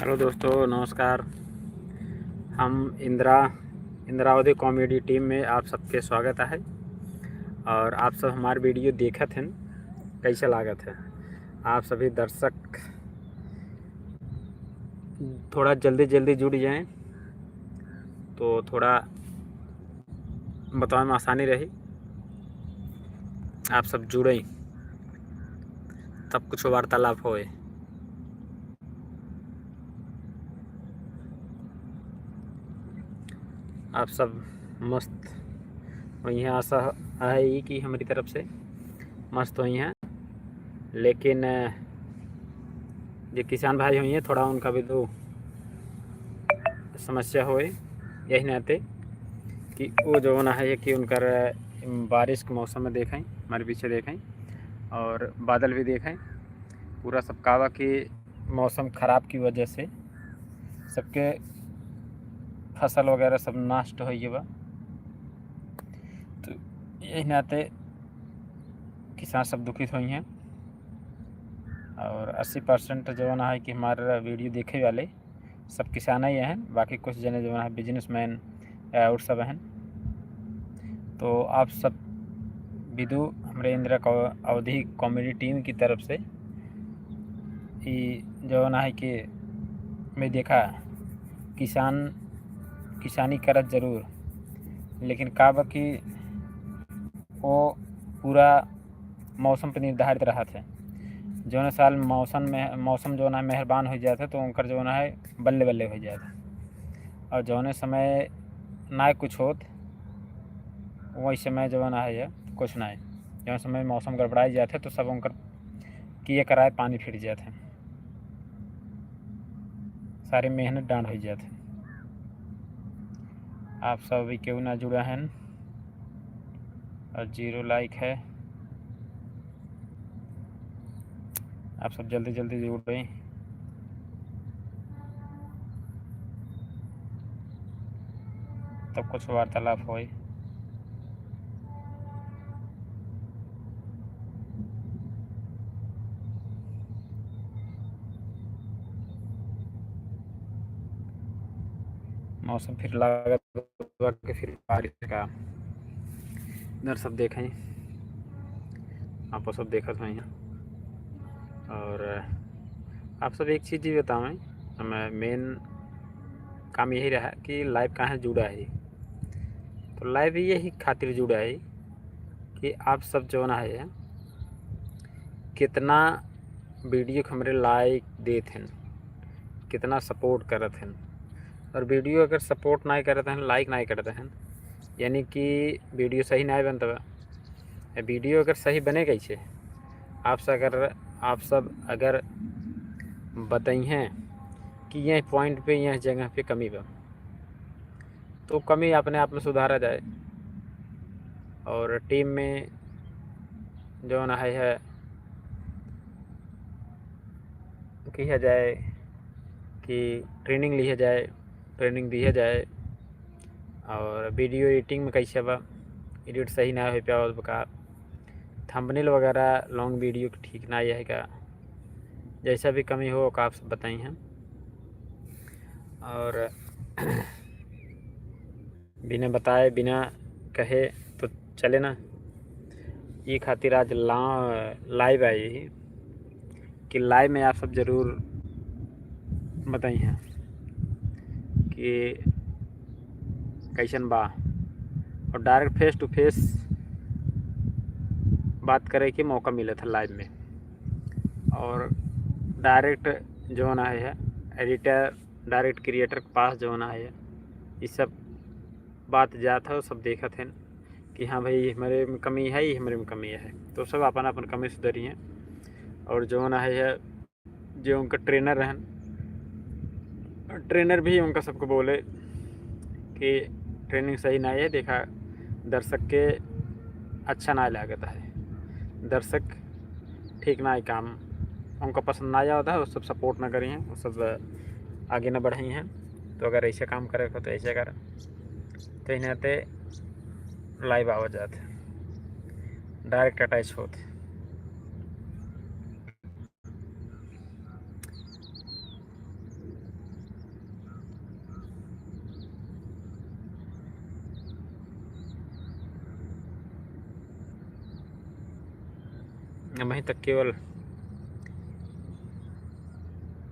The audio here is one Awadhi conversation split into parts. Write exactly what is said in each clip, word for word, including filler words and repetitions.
हेलो दोस्तों, नमस्कार। हम इंदिरा, इंदिरावती कॉमेडी टीम में आप सबके स्वागत है। और आप सब हमार वीडियो देखत हैं, कैसे लागत है? आप सभी दर्शक थोड़ा जल्दी जल्दी जुड़ जाएं, तो थोड़ा बतावे में आसानी रही। आप सब जुड़ें, तब कुछ वार्तालाप होए। आप सब मस्त होइहैं, आशा है ई कि हमरी तरफ से मस्त होइहैं। लेकिन, अ, जे किसान भाई होइहैं, थोड़ा उनका भी तो समस्या होए, यही नाते कि वो जौन है कि उनकर, अ, बारिश के मौसम में देखें, हमारे पीछे देखें, और बादल भी देखें, पूरा सब कावा कि मौसम खराब की वजह से सबके फसल वगैरह सब नष्ट होइ गए बा। तो यही नाते किसान सब दुखित होइहैं। और अस्सी परसेंट जौन है कि हमारा वीडियो देखे वाले सब किसान ही हैं, बाकी कुछ जने जौन है बिजनेसमैन और सब हैं। तो आप सब विदु हमरे इंदिरा कौ-, अवधी कॉमेडी टीम की तरफ से ई जौन है कि मैं देखा किसान किसानी करत जरूर, लेकिन का बा कि वो पूरा मौसम पर निर्धारित रहत है। जौने साल मौसम में, मौसम जौन है मेहरबान हो जात है, तो उनकर जौन है बल्ले बल्ले हो जात है। और जौने समय ना कुछ होत, वही समय जौन है कुछ ना। जौन समय मौसम गड़बड़ाई जात है, तो सब उनकर किए कराए पानी फिर जात है, सारी मेहनत डांड हो जात है। आप सब अभी क्यों ना जुड़ा हैं और जीरो लाइक है। आप सब जल्दी जल्दी जुड़ें, तब कुछ वार्तालाप होए। मौसम फिर लागत बा कि फिर बारिश का। इधर सब देखें, आप सब देखत हैं। और आप सब एक चीज़ ही बतावें, हमें मेन काम यही रहा कि लाइव काहे जुड़ा है। तो लाइव यही खातिर जुड़ा है कि आप सब जौन है कितना वीडियो के हमरे लाइक देत हैं, कितना सपोर्ट करत हैं। और वीडियो अगर सपोर्ट नाहीं करत हैं, लाइक नाहीं करत हैं, यानी कि वीडियो सही नाहीं बनत बा। ए, वीडियो अगर सही बने कैसे? आप सब अगर, आप सब अगर बताइहें कि यह पॉइंट पे, यह जगह पे कमी बा, तो कमी अपने आप में सुधारा जाए। और टीम में जौन है, है किया जाए कि ट्रेनिंग लिया जाए, ट्रेनिंग दिया जाए। और वीडियो एडिटिंग में कैसे बा, एडिट सही ना हो पावत बा का, थंबनेल वगैरह लॉन्ग वीडियो के ठीक ना है का, जैसा भी कमी हो, ओका आप सब बताइहें। और बिना बताए, बिना कहे तो चले ना। ई खातिर आज ला-, लाइव आई कि लाइव में आप सब जरूर बताइहें कि कैसन बा, और डायरेक्ट फेस टू फेस बात करे के मौका मिलत है लाइव में। और डायरेक्ट जौन है, है एडिटर, डायरेक्ट क्रिएटर के पास जौन है, ये सब बात जात है, सब देखत हैं कि हाँ भाई, ये हमरे में कमी है, ये हमरे में कमी है, तो सब अपन अपन कमी सुधरी हैं। और जौन है, है जो उनका ट्रेनर रहन, ट्रेनर भी उनका सबको बोले कि ट्रेनिंग सही ना है, देखा दर्शक के अच्छा ना लागत है, दर्शक ठीक ना है काम, उनका पसंद ना आवत है, वो सब सपोर्ट ना करी हैं, वो सब आगे ना बढ़ाई हैं। तो अगर ऐसे काम करे को तो ऐसे कर, तो इन्हें ते लाइव आवा जात है, डायरेक्ट अटैच होत है। अबहीं तक केवल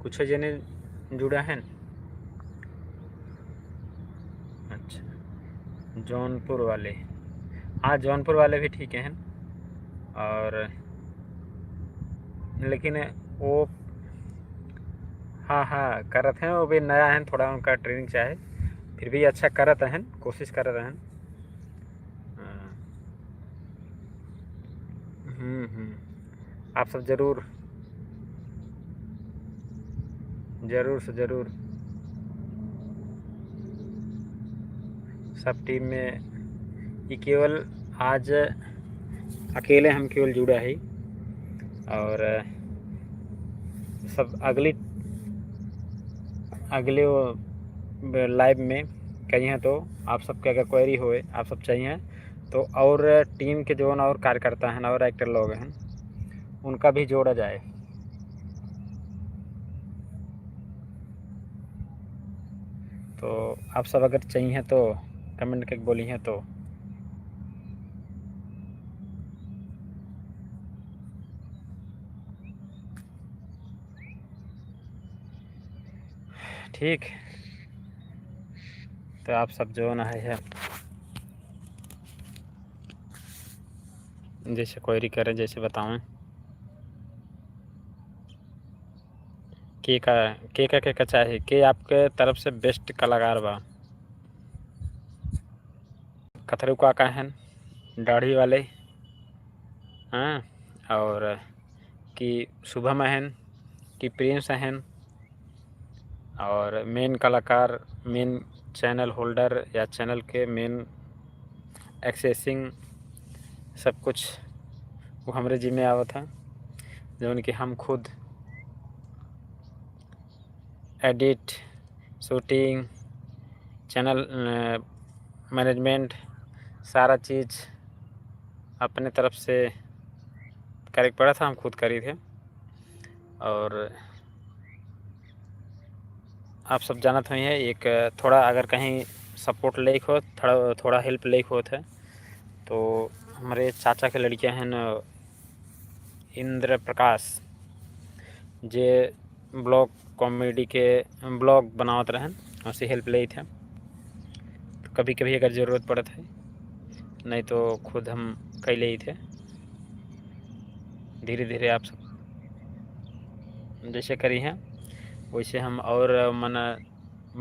कुछ जने जुड़ा हैं। अच्छा, जौनपुर वाले, हाँ, जौनपुर वाले भी ठीक हैं। और लेकिन वो, हाँ, हाँ, करत हैं, वो भी नया हैं, थोड़ा उनका training चाहे, फिर भी अच्छा करत हैं, कोशिश करत हैं। हाँ। हम्म, हम्म। आप सब जरूर, जरूर से जरूर सब team में, ये केवल आज अकेले हम केवल जुड़ा ही, और सब अगली, अगले वो live में कहिए तो आप सबके अगर query होए, आप सब चाहिए तो और team के जौन और कार्यकर्ता हैं और actor लोग हैं, उनका भी जोड़ा जाए। तो आप सब अगर चाहिए तो comment करके बोली हैं तो। ठीक, तो आप सब जौन है, है जैसे query करें, जैसे बतावें, के का, के का, के का चाहे, के आपके तरफ से best कलाकार बा। कथरू काका हैं, दाढ़ी वाले, हाँ, और कि शुभम हैं, कि प्रिंस हैं, और main कलाकार, main channel holder या channel के main accessing सब कुछ वो हमरे जिम्मे आवत है, जौन कि हम खुद edit, shooting, channel, अ, management, सारा चीज अपने तरफ से करे के पड़ा था, हम खुद करी थे। और आप सब जानत हुई है, एक थोड़ा अगर कहीं support लेक हो, थोड़ा, थोड़ा help लेक होत है, तो हमरे चाचा के लड़कियां हैं न, इंद्र प्रकाश, जे vlog comedy के vlog बनावत रहन, उनसे help लेत है। तो कभी-कभी अगर जरूरत पड़त है, नहीं तो खुद हम कई लेत है। धीरे-धीरे आप सब जैसे करी हैं, वैसे हम और मने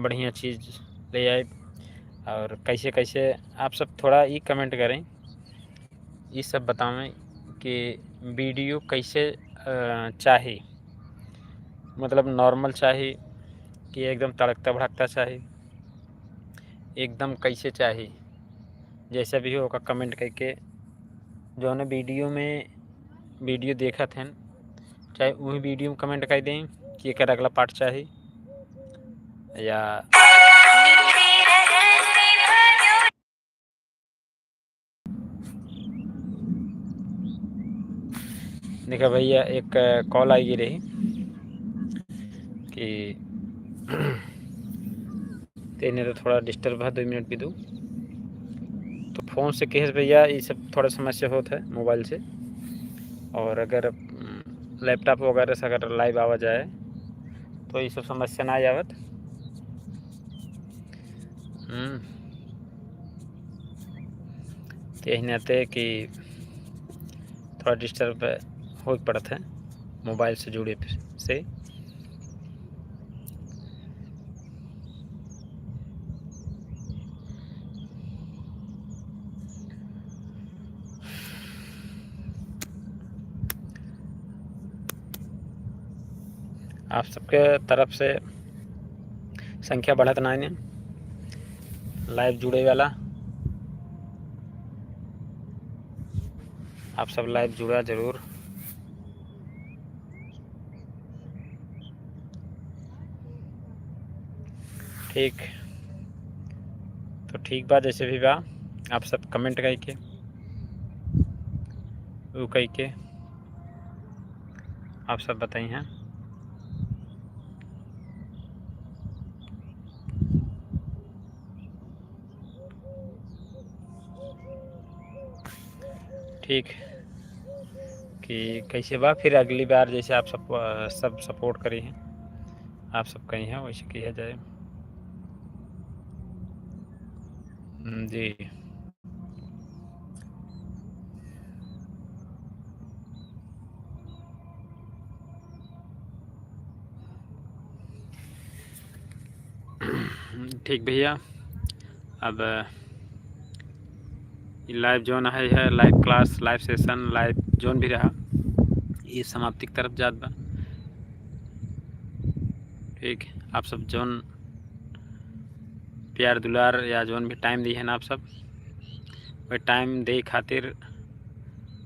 बढ़िया चीज ले आए। और कैसे, कैसे आप सब थोड़ा ई comment करें, ई सब बतावें कि video कैसे, अ, चाही, मतलब normal चाही कि एकदम तड़कता भड़कता चाही, एकदम कैसे चाही, जैसे भी हो ओका comment करके जौने video में video देखत हैं, चाहे वही video में comment कर दें कि एकर अगला part चाही या देखा भैया, एक call आई रही कि तेने तो थोड़ा disturb है, दो मिनट भी दो। तो phone से कहे भैया, ये सब थोड़ा समस्या होत है mobile से, और अगर, उम, laptop वगैरह से अगर live आवा जाए तो ये सब समस्या ना आवत। हम्म, तो यही नाते कि थोड़ा disturb हो पड़त है mobile से जुड़े से। आप सबके तरफ से संख्या बढ़त नाई ने live जुड़े वाला, आप सब live जुड़ा जरूर। ठीक, तो ठीक बा, जैसे भी बा, आप सब comment कइके, उ कइके आप सब बताई हैं। ठीक, कि कैसे बा, फिर अगली बार जैसे आप सब, अ, सब support करी हैं, आप सब कही हैं वैसे किया जाए। हम्म, जी। ठीक भैया, अब ई live जौन है, है live class, live session, live जौन भी रहा, ये समाप्ति की तरफ जात बा। ठीक, आप सब जौन प्यार दुलार या जौन भी time दी है ना आप सब, वह time दे खातिर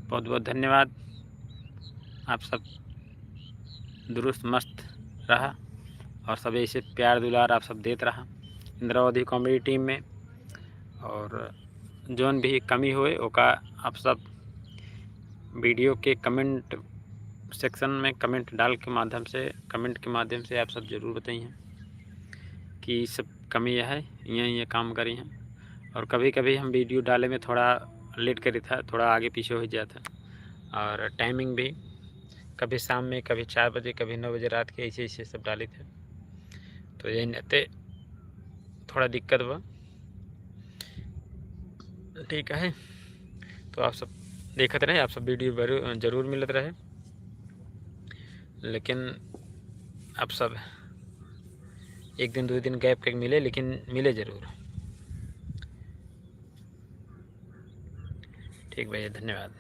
बहुत बहुत धन्यवाद। आप सब दुरुस्त मस्त रहा और सब ऐसे प्यार दुलार आप सब देत रहा इंद्रावती comedy team में। और जौन भी कमी होए ओका आप सब video के comment section में comment डाल के माध्यम से, comment के माध्यम से आप सब जरूर बताइए कि सब कमी है, ये ये काम करी हैं। और कभी कभी हम video डाले में थोड़ा late करी था, थोड़ा आगे पीछे हो जाता, और timing भी कभी शाम में, कभी चार बजे, कभी नौ बजे रात के, ऐसे ऐसे सब डाली थे। तो यही नाते थोड़ा दिक्कत बा, ठीक है। तो आप सब देखत रहे, आप सब video बरू-, जरूर मिलत रहे, लेकिन आप सब एक दिन दो दिन gap करके मिले, लेकिन मिले जरूर। ठीक भैया, धन्यवाद।